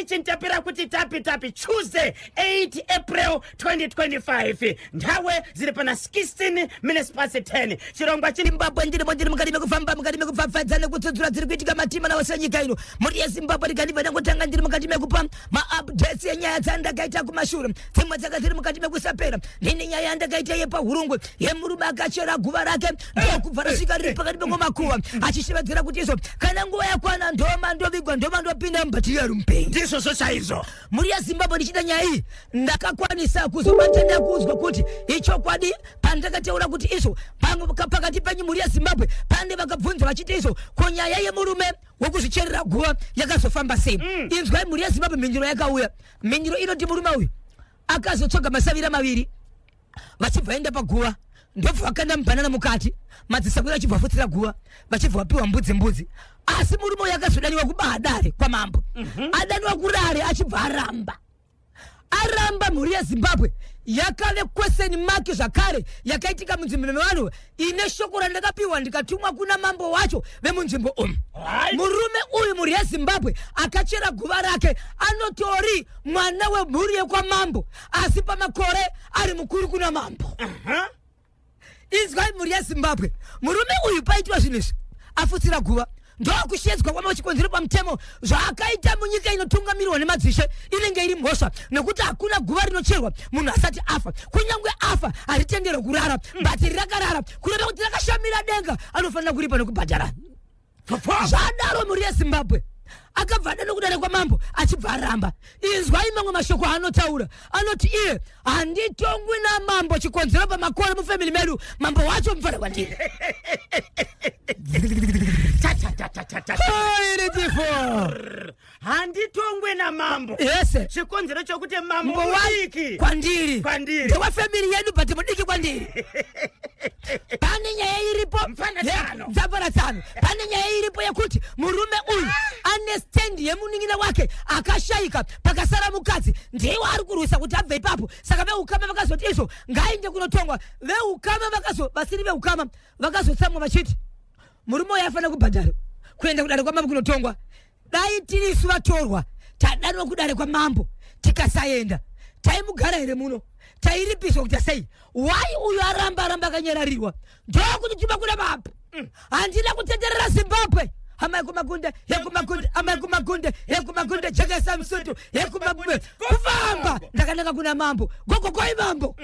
Chiri chintapira kuti tapi tapi. Tuesday 8 April 2025, nthawe ziri pana 16 minutes past 10. Chirongwa chiri Zimbabwe. Ndiripo, ndiri mukati mekufamba, mukati mekupfapfadza nekutsudzura dziri kuitika matima nawose nyika ino, mhuri yeZimbabwe. Rikandibva ndangotanga, ndiri mukati mekupa maupdates enyaya dzandakaita kumashure. Dzimwe dzanga dziri mukati mekusapera. Ndine nyaya yandakaita yepaHurungwe, yemurume akachera guva rake, ndokubva rasvika riri pakati pengomakuva, achishevedzera kuti izvo kana nguva yakwana ndoma ndovigwa, ndoma ndopinda mubhatiri ari mupenyu. Ndizvozvo chaizvo. Mhuri yeZimbabwe, ndichida nyaya iyi, ndakakwanisa kuzobata ndakuudzwa kuti ichokwadi pandakataura kuti izvo pakati penyu, mhuri yeZimbabwe, pane vakabvunza vachiti izvo ko nyaya yemurume wekuzvicherera guva yakazofamba sei? Inzwai, mhuri yeZimbabwe, mhinduro yakauya. Mhinduro inoti murume uyu akazotsvaga masavira maviri, vachibva enda paguva, ndobva vakanda mubhanana mukati, madzisakura achibva afutsira guva, vachibva vapiwa mbudzi mbudzi. Asi murume uyu akazodaniwa kubadare kwamambo. Adaniwa kudare, achibva aramba. Aramba, mhuri yeZimbabwe, yakave question mark zvakare yakaitika munzvimbo mevanhu, ine shoko randakapiwa ndikatumwa kuna mambo wacho vemunzvimbo umu. Murume uyu, mhuri yeZimbabwe, akachera guva rake anotori mwana wemhuri yekwamambo, asi pamakore ari mukuru kuna mambo. Inzwai, mhuri yeZimbabwe, murume uyu paitwa zvinhu izvi, afutsira guva, ndokushedzwa kwama chikonzero pamutemo zvaakaita munyika inotungamirwa nemadzishe inenge iri mhosva, nekuti hakuna guva rinocherwa munhu asati afa. Kunyange afa, haritenderwe kurara, but rakarara, kureva kuti rakashamira denga, anofanira kuripa nekubhadhara. Zvadaro, mhuri yeZimbabwe, akabva ada nokudare kwamambo, achibva aramba. Inzwai mamwe mashoko aanotaura. Anoti iye, "Handitongwi namambo, chikonzero pamakore mufamily medu mambo wacho mufana kwandiri." Ta-ta-ta-ta-ta. Iritifo. Handitongwe namambo. Yese. Chikonzero chokuti mambo Mambo mudiki kwandiri. Kwandiri. Ndewefamily yedu, but mudiki kwandiri. Pane nyaya iripo. Mfana tsano. Dzapana tsano. Pane nyaya iripo yekuti murume uyu ane stand yemunin'ina wake akashayika, pakasara mukadzi, ndiwo ari kurwisa kuti abve ipapo. Saka veukama vakazoti izvo ngainde kunotongwa. Veukama vakazo, vasiri veukama vakazotsamwa, vachiti murume uyu aifanira kubhadhara kuenda kudare kwamambo kunotongwa. Dai tirisu vatorwa, tadanwa kudare kwamambo, tikasaenda, taimugara here muno? Tairipiswa kuita sei? Wai uyu aramba, aramba akanyararirwa, ndokuti tuma kuna mambo. Handina kutenderera Zimbabwe. Hama yekumakunde, yekumakunde, hama yekumakunde, yekumakunde, jekesa musutu yekumakunde, kufamba ndakanaka kuna mambo. Gogogoi mambo.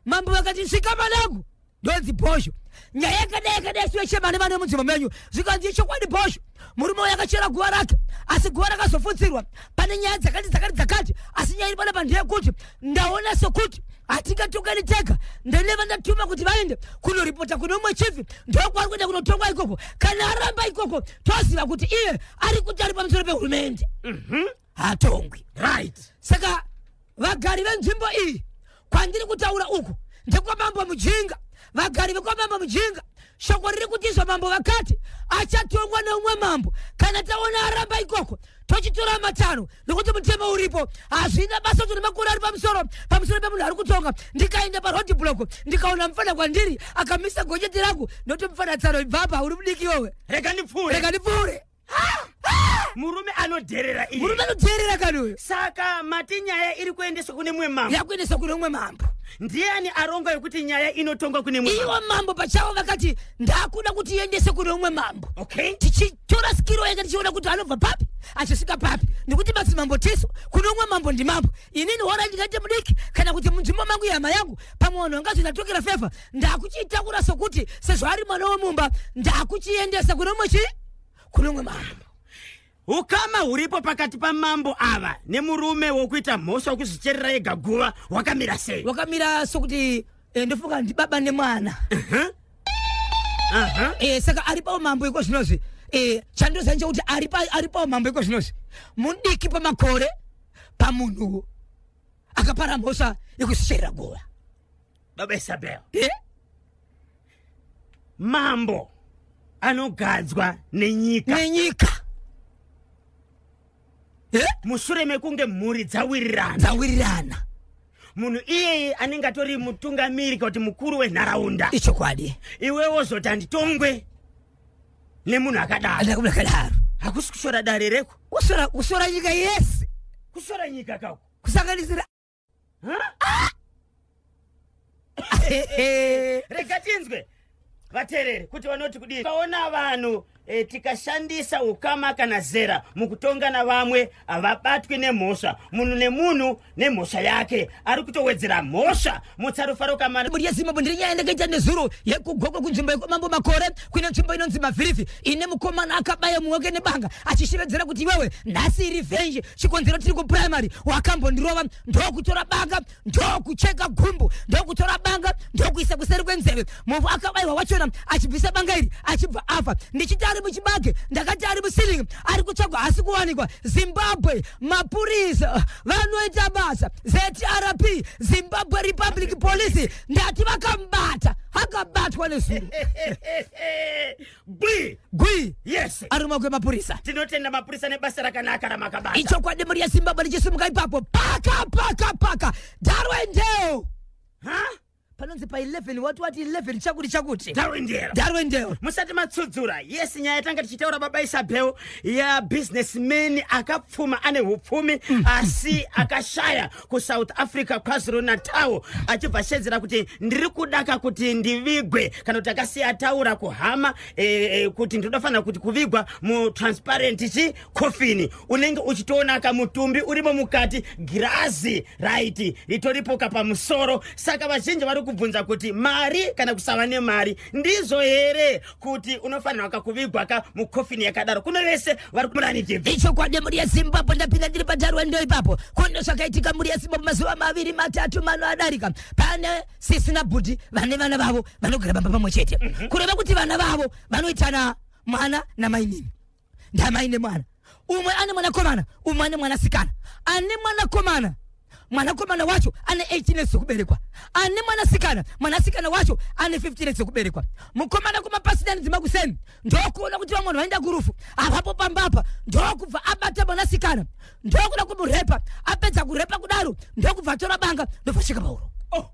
Mambo vakati, "Svika manangu, ndonzi Bhosho. Nyaya yakadai yakadai, siwe chemane vane munzvimbo menyu." Zvikanzi, "Chokwadi Bhosho, murume uyu akachera guva rake, asi guva rakazofutsirwa. Pane nyaya dzakati dzakati dzakati, asi nyaya iri panapa ndeyekuti ndaona sekuti hatingatongani tega. Ndineva ndatuma kuti vaende kunoripota kune umwe chief, ndokwaari kuenda kunotongwa ikoko. Kana aramba ikoko, toziva kuti iye ari kuti ari pamusoro pehurumende, haatongwi." Saka vagari venzvimbo iyi, kwandiri kutaura uku ndekwamambo Mujinga. Vagari vekwamambo Mujinga, shoko riri kuti izvo mambo vakati achatongwa neumwe mambo. Kana taona aramba ikoko, tochitora matanho, nokuti mutemo uripo. Hazvina basa kuti nemakore ari pamusoro pemunhu ari kutonga. Ndikaenda paroad block, ndikaona mufana kwandiri akamisa gonyeti rangu, ndoti, "Mufana tsano, ibvapa, uri mudiki iwewe." Rega ndipfuure. Rega ndipfuure. Murume anodherera iye. Murume anodherera kani uyu. Saka mati nyaya iri kuendeswa kune mumwe mambo? Yakuendeswa kune umwe mambo. Ndiani aronga yekuti nyaya inotongwa kune mumwe mambo? Iwo mambo pachavo vakati ndakuda kuti iendese kune umwe mambo. Tichitora skiro yake, tichiona kuti anobva papi achisvika papi, nekuti madzimambo tisu. Kune umwe mambo ndimambo. Inini hora ndingaite mudiki, kana kuti munzvimbo mangu yama yangu, pamwe vanhu vangazoita favour. Ndakuchitakura sokuti sezvo ari mwana wemumba, ndakuchiendesa kune umwe chii, kune umwe mambo. Ukama huripo pakati pamambo ava nemurume wokuita mhosva wekuzvicherera ega guva hwakamira sei? Wakamira sokuti ndofunga ndibaba nemwana. Saka ari paumambo iko zvinozvi, chandoziva nchekuti ari paumambo iko zvinozvi mudiki pamakore pamunhu akapara mhosva yekuzvicherera guva. Baba Isabel. Eh? Mambo anogadzwa nenyika. Nenyika. Mushure mekunge mhuri dzawirirana. Dzawirirana. Munhu iyeye anenge atori mutungamiri kana kuti mukuru wenharaunda. Ichokwadi. Iwe wozoti handitongwe nemunhu akadaro? Akadaro. Hakusi kushora dare reko? Kusora, kusora nyika yese. Kusora nyika kako. Kusanganisira. Rega tinzwe vateereri kuti vanoti kudii. Kaona vanhu tikashandisa ukama kana zera mukutonga navamwe, havabatwi nemhosva. Munhu nemunhu nemhosva yake, ari kutowedzera mhosva. Mutsarufaro kamana. Mhuri yeZimbabwe, ndiri nyaya ndakaita nezuro yekugokwe kunzvimbo yekwamambo Makore. Kune nzvimbo inonzi Mavhirifi, ine mukomana akabaya mumwe wake nebanga achishevedzera kuti iwewe nhasi revenge, chikonzero tiri kupuraimary wakambondirova. Ndokutora banga, ndokucheka gumbu, ndokutora banga, ndokuisa kuseri kwenzeve. Muvhu akabayiwa wachona achibvisa banga iri achibva afa. Ndichiti ari muchibage, ndakati ari muceiling, ari kutsvagwa asi kuwanikwa. Zimbabwe, mapurisa vanoita basa. ZRP, Zimbabwe Republic Police, ndati vakamubata, akabatwa nezuro. Gwi. Gwi. Yes. Ari mumaoko emapurisa. Tinotenda mapurisa nebasa rakanaka ramakabata. Ichokwadi, mhuri yeZimbabwe. Ndichisimuka ipapo, paka paka paka Darwendale. Ha? Panonzi pa11 wati wati 11 chakuti chakuti. Darwendale. Darwendale. Musati matsudzura, yes, nyaya yatanga tichitaura, baba Isabel, yabusinessman akapfuma, ane upfumi, asi akashaya kuSouth Africa, KwaZulu Natal, achibva ashedzera kuti ndiri kudaka kuti ndivigwe, kana kuti akasiya ataura kuhama kuti ndinofanira kuti kuvigwa mutransparent chi coffin, unenge uchitoona kamutumbi urimo mukati, girazi right ritoripoka pamusoro. Saka vazhinji vari kubvunza kuti mari kana kusava nemari ndizvo here kuti unofanirwa kakuvigwa ka mukofini yakadaro? Kuno vese vari kumurani TV. Ichokwadi, mhuri yeZimbabwe. Ndapinda ndiri paDarwendale ipapo. Kune zvakaitika, mhuri yeZimbabwe, mazuva 2 3 mano adarika. Pane sisi nabhudhi vane vana vavo vanogara pamba pamwe chete, kureva kuti vana vavo vanoitana mwana namainini, ndamai nemwana. Umwe ane mwanakomana, umwe ane mwanasikana. Ane mwanakomana, mwanakomana wacho ane 18 years dzekuberekwa. Ane mwanasikana, mwanasikana wacho ane 15 years dzekuberekwa. Mukomana kumapasitani dzimakuseni ndokuona kuti vamwe vanhu vaenda kurufu apapo pambapa, ndokubva abata mwanasikana, ndokuda kumurepa. Apedza kurepa kudaro, ndokubva atora banga, ndobva asvika pauro. Oh.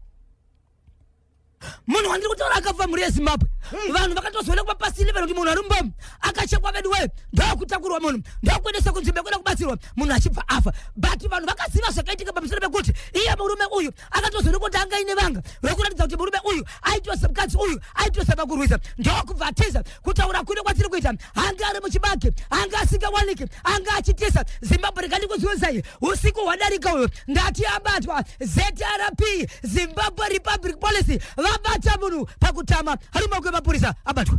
Munhu wandiri kutaura akafa, mhuri yeZimbabwe. Vanhu vakatozoona kumapasini kuti munhu ari mubomu akachekwa vedu wee. Ndokutakurwa munhu, ndokuendesa kunzvimbo yekuda kubatsirwa, munhu achibva afa. But vanhu vakaziva zvakaitika pamusoro pekuti iye murume uyu akatozoona kuti anga ine vanga rekuratidza kuti murume uyu aitosa mukadzi uyu, aitosama kurwisa, ndokubva atiza. Kutaura kuno kwatiri kuita, anga ari muchibage, anga asingawaniki, anga achitisa. Zimbabwe, rikandikuzivisai, usiku hwadarika uyo ndati abatwa. ZRP, Zimbabwe Republic Police, vabata munhu pakutama ari mumaoko emapurisa, abatwa.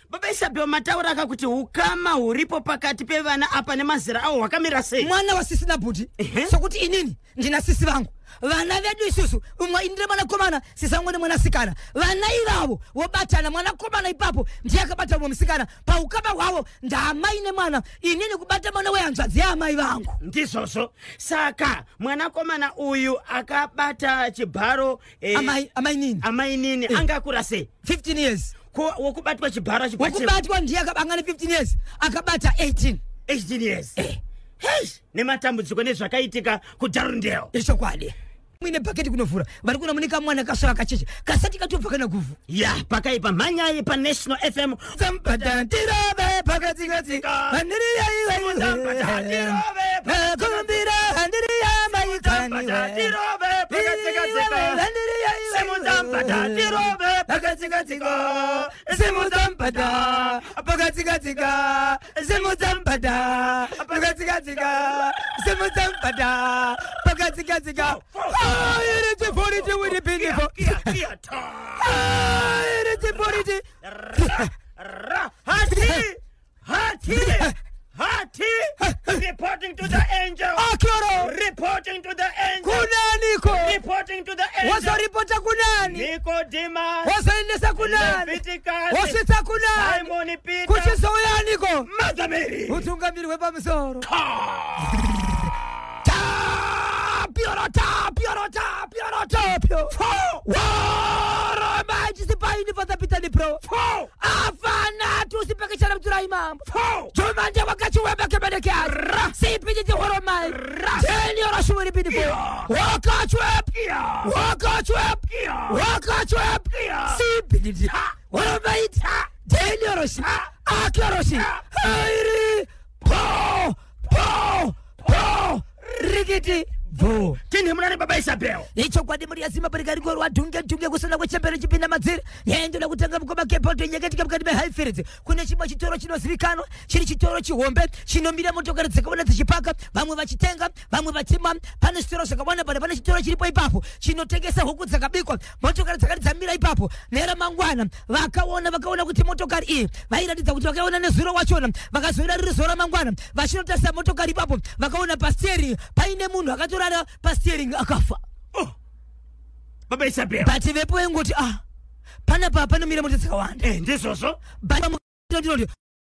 Baba Isabel, mataura aka kuti ukama huripo pakati pevana apa nemazera avo hwakamira sei? Mwana wasisi nabhuti. Sokuti inini ndina sisi vangu, vana vedu isusu, umwe indire mwanakomana, sisi vangu nemwanasikana. Vana ivavo vobatana, mwanakomana ipapo ndiye akabata mumwe musikana. Paukama hwavo ndaamai nemwana, inini kubata mwana wehanzvadzi yaamai vangu. Ndizvozvo. Saka mwanakomana uyu akabata chibharo Amai, amainini. Amainini anga akura sei? 15 years. Ko wokubatwa chibharo achibva Wekubatwa ndiye anga ne 15 years, akabata 18. 18 years. Hei, nematambudziko nezvakaitika kuDarwendale. Ichokwadi, muine bhaketi kunovhura vari kuna munika mwana kasvava kacheche kasati katobva kana kuvhu. Ya, pakaipa. Mhanyai paNational FM. Tirove pakatikatika. Kumbira Tirove pakatikatika. Simudzambata, tirove pakatikatika. Simudzambata pakatikatika. Simudzambata pakatikatika. Simudzambata pakatikatika. Irichiporiti wiripindifo. Irichiporiti. Ra, hati, hati, hati. Reporting to the angel. Akoro. Reporting to the angel. Kunaniko? Reporting to the angel. Wazoripota kunani? Nicodemus. Wazoendesa kunani? Leviticus. Wasvitsa kunani? Simon Peter. Kuchizouyaniko? Mother Mary. Utungamiri hwepamusoro. Tapioro, tapioro, tapioro, tapio. Waromachisipaini fatapitani pro. Four. Afana tusipekechana mturai mambo. Four. Jumande wakachiwembekebenekeari sipititi horomai teniorashuwiripinifo wakachwep wakachwep wakachwep sipititi horomaiti tenioroshi akioroshi airi po po po. Rikiti bvu. Tinhe munani baba Isabel. Ichokwadi muri yaZimbabwe rikarigorwa dhunge dhunge kusana kwechembere chipinda madziri. Nyaya ndoda kutanga mukoma Kepoto nyakatika mukati meHighfields. Kune chimwe chitoro chinozivikanwa chiri chitoro chihombe chinomira motokari dzakawanda dzichipaka, vamwe vachitenga, vamwe vachima. Pane zvitoro zvakawanda pane pane chitoro chiripo ipapo chinotengesa huku dzakabikwa. Motokari dzakati dzamira ipapo. Neramangwana vakaona kuti motokari iyi vairatidza kuti vakaiona nezuro wachona, vakazoona riri zuva ramangwana vachinotarisa motokari ipapo, vakaona pasteering paine munhu akatorara pasteering akafa. Oh. Baba Isabel. But vepo vaingoti ah, panapa panomira mota dzakawanda. Ndizvozvo. But ndinoti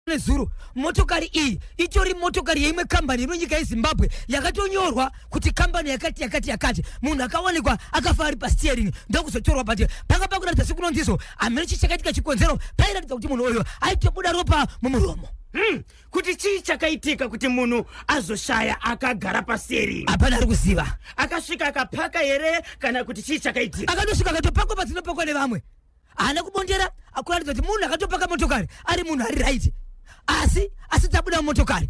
nezuro motokari iyi itori motokari yeimwe kambani yemunyika yeZimbabwe yakatonyorwa kuti kambani yakati yakati yakati. Munhu akawanikwa akafa ari pasteering ndokuzotorwa, but panga pakuratidza sekunonzizo hameno chii chakaitika chikonzero pairatidza kuti munhu uyu aitobuda ropa mumuromo. Kuti chii chakaitika kuti munhu azoshaya akagara pasteering? Hapana ari kuziva. Akasvika akapaka here kana kuti chii chakaitika? Akatosvika akatopakwa padzinopakwa nevamwe. Haana kubondera, akuratidza kuti munhu akatopaka motokari ari munhu ari right, asi tabuda mumotokari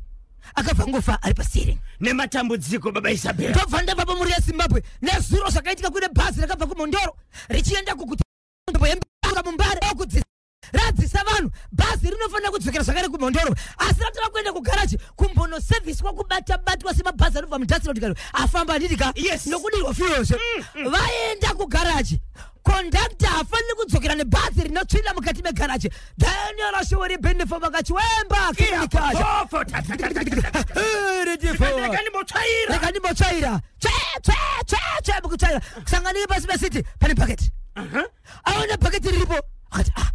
akabva ngofa ari pasteering. Nematambudziko baba Isabel. Ndobva ndabva pamhuri yeZimbabwe nezuro zvakaitika kune bhazi rakabva kuMhondoro richienda kuguta muMbare radzisa vanhu. Bhazi rinofanira kudzokera zvakare kuMhondoro, asi ratova kuenda kugaraji kumbonoseviswa kubata batwa semabhazi anobva mudhasiroti afamba handitika. Yes. Nokudirwa fuelzve. Vaenda kugaraji, kondakta hafaniri kudzokera nebhazi rinotsvina mukati megaraji. Daniel Ashoweri Benefo vakachiwemba kirikaja. Fofo, ta, ta, ta, ta, ta, ta, ta. Reka ndimbotsvaira. Reka ndimbotsvaira. Tsve tsve tsve tsve mukutsvaira. Kusanganike pasi pesiti pane bhaketi. Aona bhaketi riripo akati ah,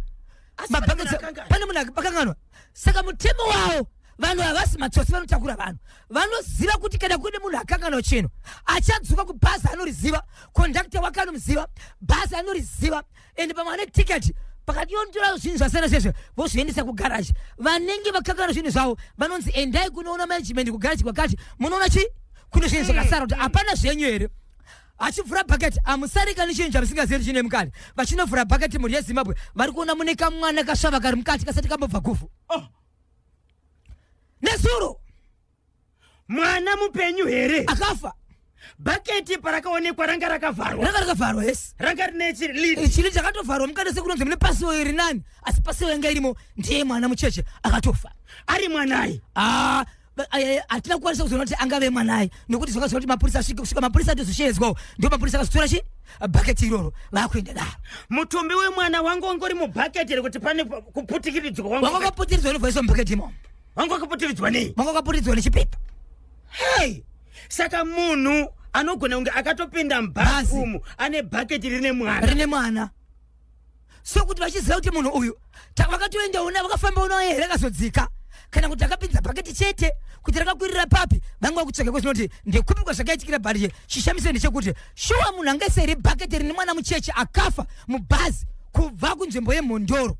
Asi pane munhu akanganwa. pane munhu akanganwa. Saka mutemo wavo, vanhu havasi matsotsi vanotakura vanhu. Vanoziva kuti kana kune munhu akanganwa chinhu achadzoka kubhazi anoriziva, kondakta wake anomuziva, bhazi anoriziva, ende pamwe ane tiketi. Pakati yonotora zvinhu zvasiyana sezvo vozviendesa kugaraji. Vanenge vakanganwa zvinhu zvavo vanonzi endai kunoona management kugaraji kwakati, munoona chi kune zvinhu zvakasara kuti hapana zvenyu here. Achivhura bhaketi, hamusarika nechinhu chamusingazivi chine mukati. Vachinovhura bhaketi mhuri yeZimbabwe vari kuona mune kamwana kasvava kari mukati kasati kambobva guvhu. Oh. Nezuro Mwana mupenyu here? Akafa. Bhaketi parakaonekwa ranga rakavharwa. Ranga rakavharwa, yes. Ranga rine chilid. Chili chakatovharwa mukati sekunonzi mune pasiwo iri nani, asi pasiwo yanga irimo ndiye mwana mucheche akatofa. Ari mwanai? Ah, hatina kukwanisa kuzoona kuti angave mwanai nekuti zvakaziva kuti mapurisa asvike, kusvika mapurisa atozoshevedzwawo ndo mapurisa akazotora chi bhaketi iroro vakuenda daro. Mutumbi wemwana wangu wangori mubhaketi here kuti pane kuputikiridzwa Wanga wakaputiridzwa unobva mubhaketi imomo. Wanga wakaputiridzwa nei? Wanga wakaputiridzwa nechipepa. Hei, saka munhu anogona kunge akatopinda mubhazi Bhazi. umu ane bhaketi rine mwana. Rine mwana. So kuti vachiziva kuti munhu uyu vakatoendawo naye, vakafambawo naye here akazodzika, kana kuti akapinza bhaketi chete kuti rakakwirira papi, vanga vakutsvaka kwezinoti ndekupi kwazvakaitikira. Bhariche chishamiso ndechekuti shuwa munhu angaisa here bhaketi rine mwana mucheche akafa mubhazi kubva kunzvimbo yeMhondoro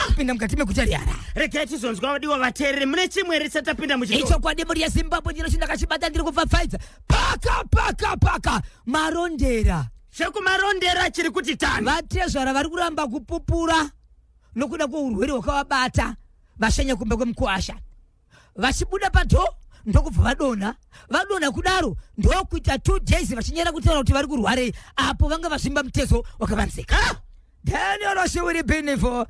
kupinda mukati meguta reHarare? Regai tizonzwa vadiwa vateereri, mune chimwe here tisati tapinda muchitoro? Ichokwadi mhuri yeZimbabwe, ndino chindakachibata ndiri kupfapfaidza paka paka paka Marondera. Chekumarondera chiri kuti tani. Vatezvara vari kuramba kupupura nokuda kweurwere hwakavabata. Vashanya kumba kwemukuasha, vachibuda padoor ndokubva vadonha. Vadonha kudaro ndokuita 2 days vachinyara kutaura kuti vari kurwarei, apo vanga vazvimba mutezo wakavanzika. Daniel Oshiwiri Benefo.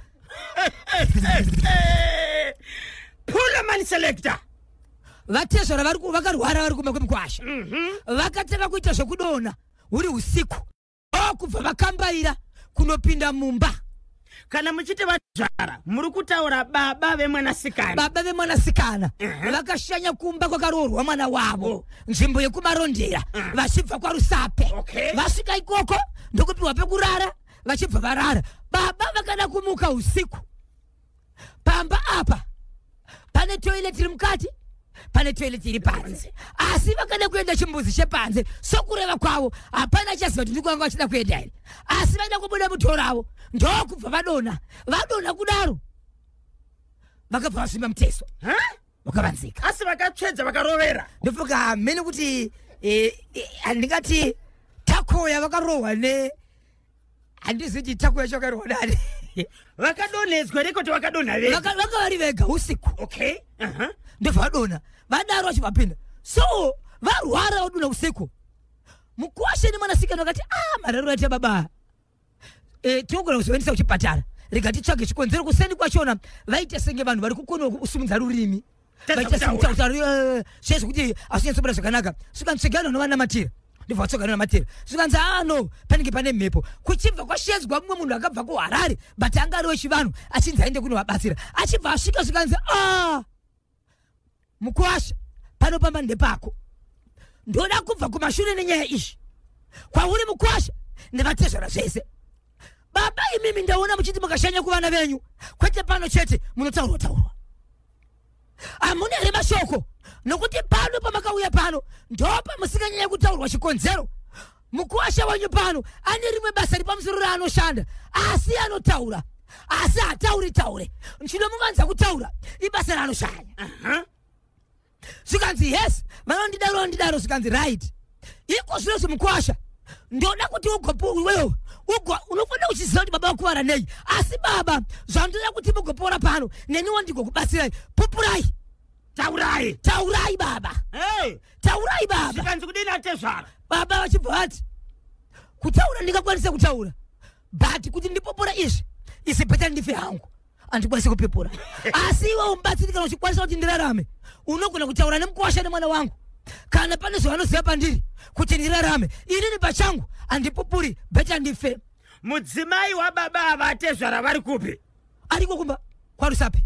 Pulaman selector. Vatezvara vakarwara vari kumba kwemukwasha, vakatanga kuita zvekudonha huri usiku, okubva vakambaira kunopinda mumba. Kana muchiti vazvara muri kutaura baba vemwanasikana? Baba vemwanasikana. Vakashanya kumba kwakaroorwa mwana wavo, nzvimbo yekuMarondera, vachibva kwaRusape. Vasvika ikoko ndokupiwa pekurara, vachibva varara. Baba vakada kumuka usiku, pamba apa pane toilet iri mukati, pane toilet iri panze, asi vakada kuenda chimbuzi chepanze. Sokureva kwavo hapana achaziva kuti ndiko vanga vachida kuenda here, asi vaida kubuda mudoor ravo ndokubva vadonha. Vadonha kudaro vakabva vasvimba mutezo Ha? wakavanzika. Asi vakatsvedza vakarovera? Ndofunga hamene kuti handingati takoya vakarohwa ne, handizivi kuti tako yacho vakarohwa nani. Vakadonhedzwa here kuti vakadonha vega? Vanga vari vega usiku. Okay, Ndobva vadonha. Vadaro vachivapinda so Varwara vaduna usiku, mukwasha nemwanasikana vakati, a ah, mararo aita baba, tinogona kuzoendesa kuchipatara, rega titsvage chikonzero. Kuseni kwachona vaita senge vanhu vari kukona kusimudza rurimi, vaita sekutaura zviye zvekuti hazvinyatsobuda zvakanaka. Svikanzi tsvegai vanhu vanovanamatira. Ndobva vatsvaga vanonamatira, zvikanzi ano ah, panenge pane mhepo. Kuchibva kwashedzwa mumwe munhu akabva kuHarare, but anga ari wechivanhu, achinzi aende kunovabatsira. Achibva asvika, zvikanzi, a ah, mukwasha, pano pamba ndepako, ndoda kubva kumashure nenyaya izvi kwauri mukwasha nevatezvara zvese. Baba imimi, ndaona muchiti mukashanya kuvana venyu, kwete pano chete, munotaurwa taurwa. Hamuna here mashoko? Nokuti pano pamakauya pano ndopamusinganyanya kutaurwa. Chikonzero, mukuwasha wenyu pano ane rimwe basa ripamusoro raanoshanda, asi anotaura, asi hatauri taure. Chinomuvanza kutaura ibasa raanoshanya. Zvikanzi, yes, vanondidaro, vanondidaro. Zvikanzi, right, iko zvino zvemukwasha, ndoda kuti ugowewo unofanira kuchiziva kuti baba vakuvara nei. Asi baba, zvandoda kuti mugopora pano, neniwo ndigokubatsirai, pupurai. Taurai. Taurai baba. Hey. Taurai baba. Zvikanzi kudini atezvara? Baba vachibva vati, kutaura ndingakwanisa kutaura, but kuti ndipupura izvi, isi better ndife hangu, handikwanisi kupupura. Asi iwe umubatsiri, kana uchikwanisa kuti ndirarame, unogona kutaura nemukuwasha nemwana wangu, kana pane zvavanoziva pandiri kuti ndirarame. Inini pachangu handipupuri, better ndife. Mudzimai wababa ava, atezvara, vari kupi? Ariko kumba kwaRusape.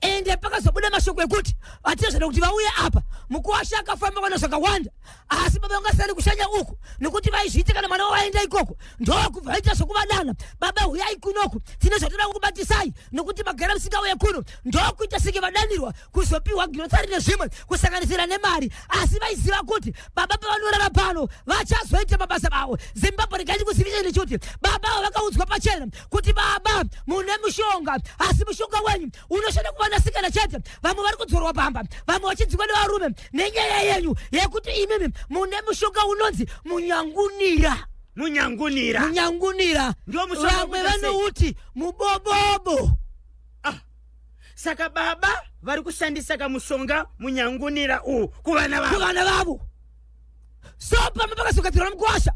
Ende pakazobuda mashoko ekuti vatezvara kuti vauye apa, mukuwasha akafamba kwana zvakawanda, asi baba vangasari kushanya uku nekuti vaizviita kana mwana wavo aenda ikoko. Ndokubva vaita zvokuvadana, baba huyai kunoku, tine zvatoda kukubatisai nekuti magara musingauye kuno. Ndokuita senge vadanirwa kuzopiwa grocery nezvimwe, kusanganisira nemari, asi vaiziva kuti baba pavanorara pano vachazoita mabasa avo. Zimbabwe, regai ndikuzivise ndichiti baba avo vakaudzwa pachena kuti, baba, mune mushonga, asi mushonga wenyu unoshanda kuvanasikana chete. Vamwe vari kudzorwa pamba, vamwe vachidzikwa nevarume nenyaya yenyu yekuti imimi mune mushonga unonzi munyangunira. Munyangunira. Munyangunira. Ndiwo mushonga vamwe wekuita sei? Vanouti mubobobo. Ah. Saka baba vari kushandisa kamushonga munyangunira uwu kuvana vavo. Kuvana vavo. So pamba pakazogadzirwa nomukuwasha,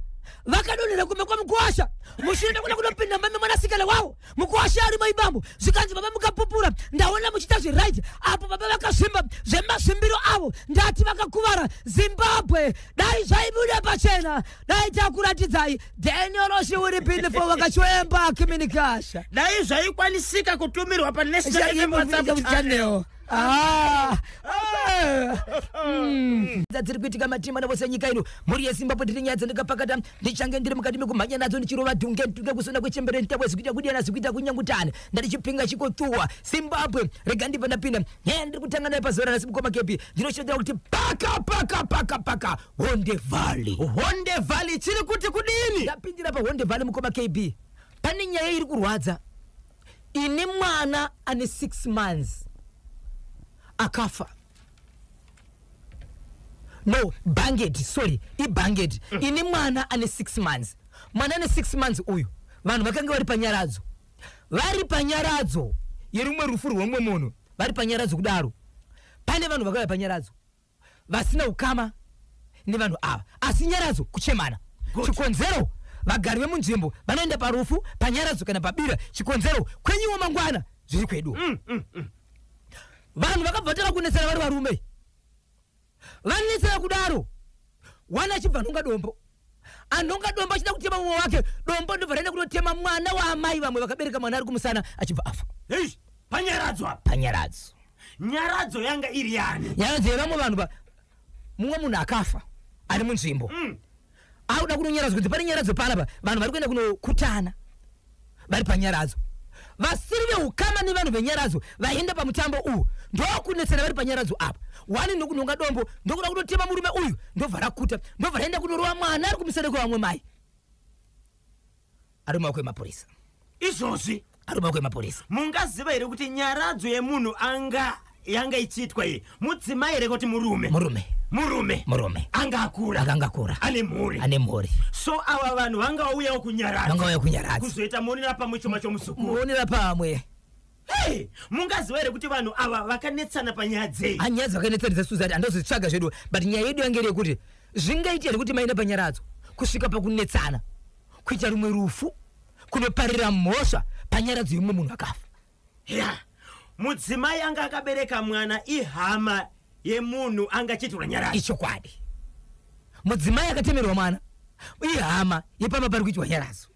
vakadonhera kumba kwamukuwasha mushure mekuda kunopinda mumba memwanasikana wavo, mukuwasha arimo ibambo. Zvikanzi, baba, mukapupura, ndaona muchiita zviright apo. Baba vakasvimba zvemasvimbiro avo, ndati vakakuvara. Zimbabwe, dai zvaibuda pachena, dai takuratidzai Daniel Shiuripindifo vakachwemba kiminikasha. Dai zvaikwanisika kutumirwa paNational FM WhatsApp channel. Channel. Ah. Dziri kuitika matima navose nyika ino, mhuri yeZimbabwe, ndiri nyaya dzandakapakata, ndichange ndiri mukati mekumhanya nadzo, ndichirova dhunge ntunge, kusona kwechembere ntabwe, zikuita kudiyana, zikuita kunyangutana, ndatichipinga chikotuwa. Zimbabwe, rega ndibva ndapinda nyaya ndiri kutanga nayo pazuva ranhasi. Mukoma Kepi, ndinoshandira kuti paka paka paka paka Honde Valley. Honde Valley chiri kuti kudini? Ndapindira paHonde Valley, mukoma KB, pane nyaya iri kurwadza ine mwana ane 6 months akafa. No, Banket, sorry, iBanket ine mwana ane 6 months. Mwana ane 6 months uyu, vanhu vakanga vari panyaradzo, vari panyaradzo yerumwe rufu rwemumwe munhu. Vari panyaradzo kudaro, pane vanhu vakauya panyaradzo vasina ukama nevanhu ava, asi nyaradzo kuchemana. Chikonzero, vagari vemunzvimbo vanoenda parufu, panyaradzo kana pabira, chikonzero kwenyiwo mangwana zviri kwedu. Vanhu vakabva vatanga kunetsana vari varume. Vanetsana kudaro, wana achibva anhonga dombo, anhonga dombo achida kutema mumwe wake, dombo ndobva raenda kunotema mwana waamai vamwe vakabereka mwana ari kumusana, achibva afa. Hei, panyaradzo apa? Panyaradzo. Nyaradzo yanga iri yani? Nyaradzo yevamwe vanhu mumwe munhu akafa ari munzvimbo, akuda kunonyaradzwa, kunzi pane nyaradzo panapa. Vanhu vari kuenda kunokutana vari panyaradzo, vasiri veukama nevanhu venyaradzo vaenda pamutambo uwu, ndokunetsana vari panyaradzo apa. Wani ndokunhonga dombo, ndokuda kunotema murume uyu, ndobva rakuta, ndobva raenda kunorova mwana ari kumusana kwevamwe mai, ari mumaoko emapurisa. Izvozvi? Ari mumaoko emapurisa. Mungaziva here kuti nyaradzo yemunhu anga yanga ichiitwa iyi mudzimai here kuti murume? Murume. Murume. Murume. Anga akura. Akanga akura. Ane mhuri. Ane mhuri. So ava vanhu vanga vauyawo kunyaradzo. Vanga vauya kunyaradza. Kuzoita muonera pamwe choma chomuzukuru. Muonera pamwe. Hey, mungaziva here kuti vanhu ava vakanetsana panyaya dzei? Anyaya dzakanetsana dzesuzati handozvitsvaga zvedu, but nyaya yedu yange iri yekuti zvingaita here kuti maenda panyaradzo kusvika pakunetsana kuita rumwe rufu kunoparira mhosva panyaradzo yemumwe munhu akafa? Ya, mudzimai anga akabereka mwana ihama yemunhu anga achiitirwa nyaradzo. Ichokwadi, mudzimai akatemerwa mwana ihama yepamba pari kuitwa nyaradzo.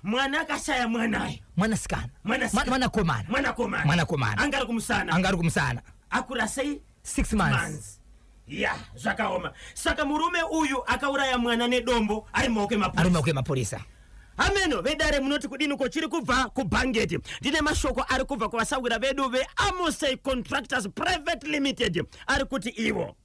Mwana akashaya mwanayo. Mwanasikana. Mwanasikana. Mwanakomana. Mwanakomana. Mwanakomana. Anga ari kumusana. Anga ari kumusana. Akura sei? 6 months. Months. Ya, zvakaoma. Saka murume uyu akauraya mwana nedombo ari mumaoko Ari emapurisa. mumaoko emapurisa. Ameno vedare, munoti kudini? Ko chiri kubva kubhangeti, ndine mashoko ari kubva kuvasawira vedu veAmosei Contractors Private Limited, ari kuti ivo